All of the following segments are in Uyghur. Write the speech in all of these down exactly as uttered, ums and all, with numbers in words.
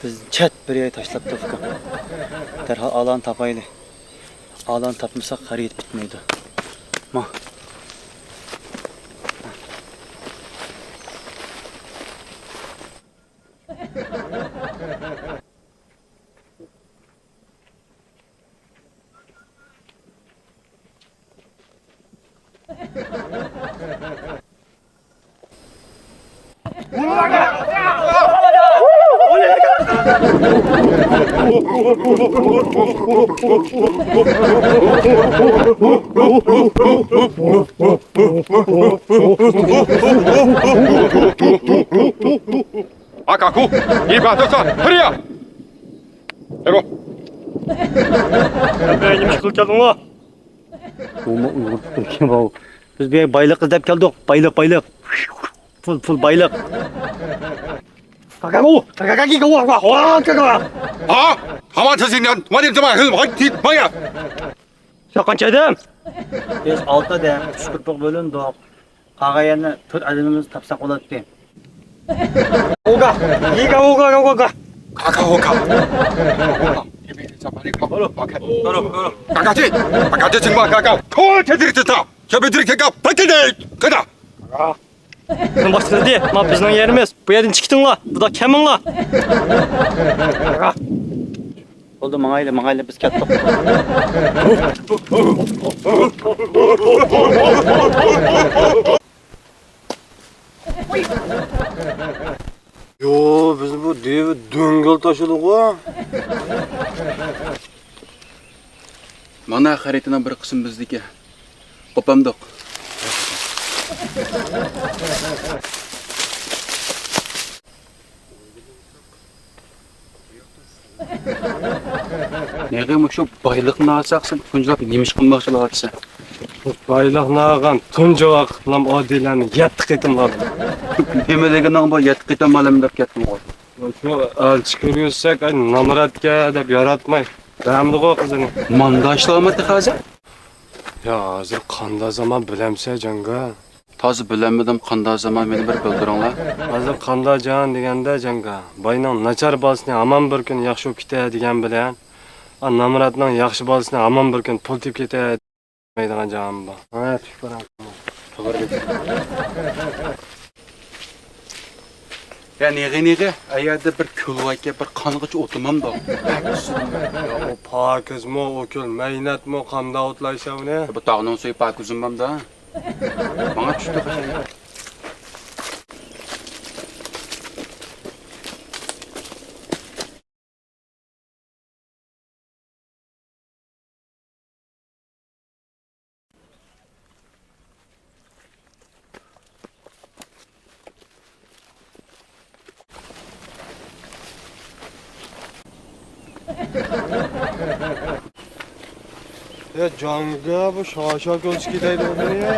بىز چەت بىر يەرگە تاشلاپتۇ، ئۇكام. دەرھال ئالانى تاپايلى. ئالانى تاپمىساق، خەرىتى پۈتمەيدۇ. ما. ئاكا، كۇ، ئىبادەت، ھىرىيا! ئەگو! نېمە ئىش قىلىپ كەلدىڭلار؟ بۇمۇ ئۇيغۇر تۇتۇۋېتىپتىكەن، باۋۇ. بىز بۇ يەرگە بايلىق ئىزدەپ كەلدۇق. بايلىق، بايلىق. پۇل، پۇل، بايلىق. ھا؟ ھامان تېزىنىڭ، ۋادىم تېما، ھىل، ۋاي، تىت، بايا. ساقان چەدەم. بىز ئالتە ئادەم، ئۈچ گۇرۇپپىغا بۆلۈندۇق. قالغان يەرنى تۆت ئادىمىمىز تاپساق بولاتتى. ئوگا! يىگا ئوگا ئوگا! كاكا ئوگا! كاكاتى! كاكاتى چىڭما كاكا! كول تېدىرتىتا! كەبىدىرتىكا! پەتىدەي! كادا! بۇنىڭ باشقىسى دېدى، ما بىزنىڭ يېرىمىز. بۇ يەردىن چىقىڭلار، بۇدا كەمىڭلار. بولدى، ماڭايلى، ماڭايلى، بىز كەتتۇق. يو، بىز بۇ دېۋى دۆڭگىلا تاشلىدۇقغۇ. مانا خەرىتىنىڭ بىر قىسمى بىزدىكى. قوپامدۇق. نېغى مۇشۇ بايلىقنى ئالساق، سەن تۇنجىلاپ نېمە ئىش قىلماقچى بولۇۋاتىسەن؟ بايلىقنى ئالغان تۇنجى ۋاقىتلام ئادىلەرنى يەتتە قېتىم ئالدىم. نېمە دېگىنىڭ بۇ، يەتتە قېتىم ئالىمەن دەپ كەتتىڭغۇ؟ شۇ ئەلچى كىرگۈزسەك، ئاي، نامراتكەن دەپ ياراتماي بەرمىدىغۇ قىزىنى. ماندا ئىشلەۋاتىدۇ ھازىر. يا، ھازىر قانداق زامان بىلەمسە، جاڭگا؟ تازا بىلەلمىدىم، قانداق زامان، مېنى بىر بىلدۈرۈڭلار. ھازىر قانداق جاھان دېگەندە، جاڭگا، باينىڭ ناچار بالىسىنى ھامان بىر كۈن ياخشى بولۇپ كېتە دېگەن بىلەن، ئا، نامراتنىڭ ياخشى بالىسىنى ھامان بىر كۈن پۇل تېپىپ كېتە دېمەيدىغان جاھان بار. ھە، تۈك بار. توغرا دېدىڭ. يا نېغى، نېغى، ئەيەردە بىر كۆل باركەن، بىر قانغىچە ئولتۇرمامدۇ؟ بەك ئىسسىدىم. يا، ئۇ پاكىزمۇ، ئۇ كۆل مەينەتمۇ، قانداق ئوتلايسەن ئۇنى؟ بۇ تاغنىڭ سۈيى پاكىزمامدا. ماڭا چۈشتى قاچان. يا جاڭگا، بۇ شاشا كۆلچىكى دەيدۇ بۇنى.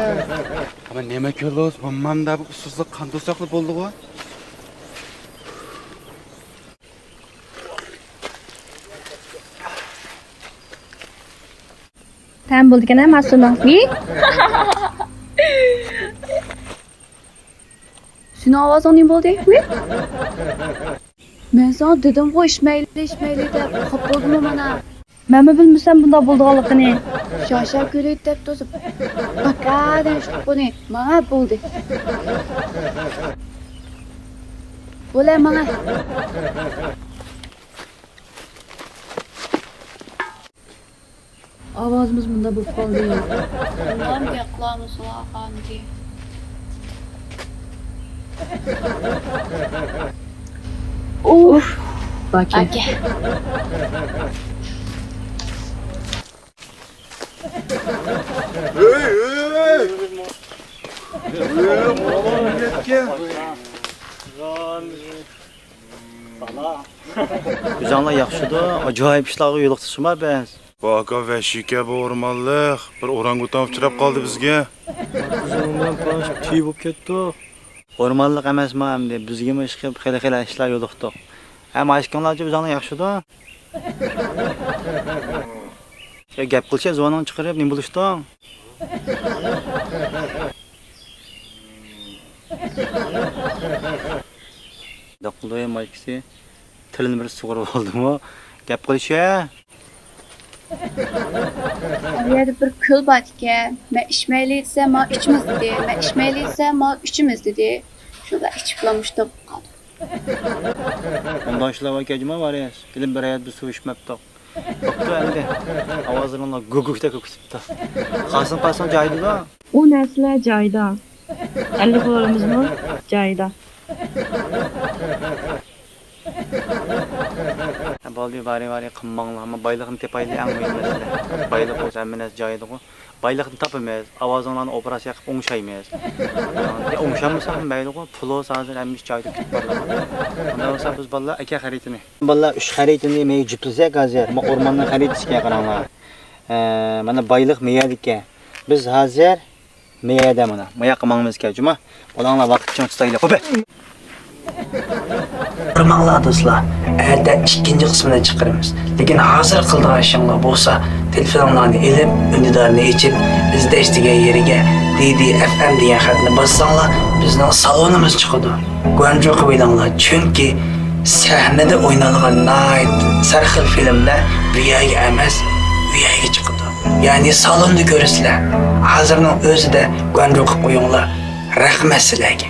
ئەمما نېمە كۆل بولسا بولمامدا، بۇ ئۇسسۇزلۇق قانداق ساقلىق بولدىغۇ؟ تەم بولىدىكەن ھە ماسۇنىڭ. ۋى. سېنىڭ ئاۋازىڭ نېمە بولدى؟ ۋى. مەن ساڭا دېدىمغۇ، ئىچمەيلى، ئىچمەيلى دەپ، خاپا بولدۇڭمۇ مانا؟ مەنمۇ بىلمىسەم بۇنداق بولىدىغانلىقىنى. شاشا كۆرۈيدۇ دەپ تۇرسا، باكادىن شۇققۇنى ماڭا بولدى. بولە ماڭا. ئاۋازىمىز مۇنداق بولۇپ قالدى. ئۇلار گەپ قىلالمىسىلا قاندى. ئۇف. باكى. باكى. ھەي، ھەي! ھەي، مانا مىللەتكە. ئۆزۈڭلار ياخشىدۇ، ئاجايىپ ئىشلارغا يولۇقتۇقما بىز. ۋاكا ۋەھشىيكەن بۇ ئورمانلىق، بىر ئورانگۇتان ئۇچراپ قالدى بىزگە. بىز ئۇنىڭ بىلەن پاراڭلىشىپ تۈۋە بولۇپ كەتتۇق. ئورمانلىق ئەمەسمۇ ئەمدى، بىزگىمۇ ئىشقىلىپ خېلى-خېلى ئىشلار يولۇقتۇق. ھەم ئاشكىڭلارچە ئۆزۈڭلار ياخشىدۇ؟ يا گەپ قىلچە، زۇۋانىڭنى چىقىرىپ نېمە بولۇشتۇڭ؟ داقلويا مايكىسى. تىلىنى بىر سۇغۇرۇپ ئالدىمۇ؟ گەپ قىلىش ھە. ئۇ يەردە بىر كۆل بار ئىكەن. مەن ئىچمەيلى دېسەم، ماڭا ئىچمىز دېدى. مەن ئىچمەيلى دېسەم، ماڭا ئىچىمىز دېدى. شۇنداق ئىچىپلا مۇشۇنداق بولۇپ قالدىم. مۇنداق ئىشلار باركەن جۇما، ۋارىس. كېلىپ بىر ھايات بىر سۇ ئىچمەپتۇق. بوپتۇ ئەمدى. ئاۋازلىرىڭلار گۈگۈكتەك كېتىپتۇ. قاسىم قاسىم جايىدا. ئۇ نەرسىلەر جايىدا. ئەللىك دوللىرىمىزمۇ جايىدا. بولدى، بارى بارى قىلماڭلار. ئەمما بايلىقنى تېپايلى، ئەڭ مۇھىم مەسىلە. بايلىق بولسا ھەممە نەرسە جايىدىغۇ. بايلىقنى تاپىمىز، ئاۋازىڭلارنى ئوپېراتسىيە قىلىپ ئوڭشايمىز. يا ئوڭشالمىساق مەيلىغۇ، پۇل بولسا ھازىر ھەممە ئىش جايىدا كۈتۈپ بارىدۇ. ئۇنداق بولسا بىز بالىلار ئەكە خەرىتىنى. بالىلار ئۈچ خەرىتىنى مەيگە جۈپلىسەك ھازىر، ما ئورماننىڭ خەرىتىسىكەن قاراڭلار. ئە، مانا بايلىق مەيەدىكەن. بىز ھازىر مەيەدە مانا. ماياققا ماڭىمىزكەن جۇما. بالاڭلار ۋاقىت چىڭ تۇتايلى. خوپ. بارماڭلار دوستلار، ئەتە ئىككىنچى قىسمىنى چىقىرىمىز. لېكىن ھازىر قىلىدىغان ئىشىڭلار بولسا، تېلېفونۇڭلارنى ئېلىپ، ئۈندىدارنى ئېچىپ، ئىزدەش دېگەن يېرىگە دى دى ئەف ئەم دېگەن خەتنى باسساڭلار، بىزنىڭ سالونىمىز چىقىدۇ. گۇەنجۇ قىلىۋېلىڭلار، چۈنكى سەھنىدە ئوينالغان ناھايىتى سەرخىل فىلىملەر بۇ يەرگە ئەمەس، ئۇ يەرگە چىقىدۇ. يەنى سالوندا كۆرىسىلەر. ھازىرنىڭ ئۆزىدە گۇەنجۇ قىلىپ قويۇڭلار. رەھمەت سىلەرگە.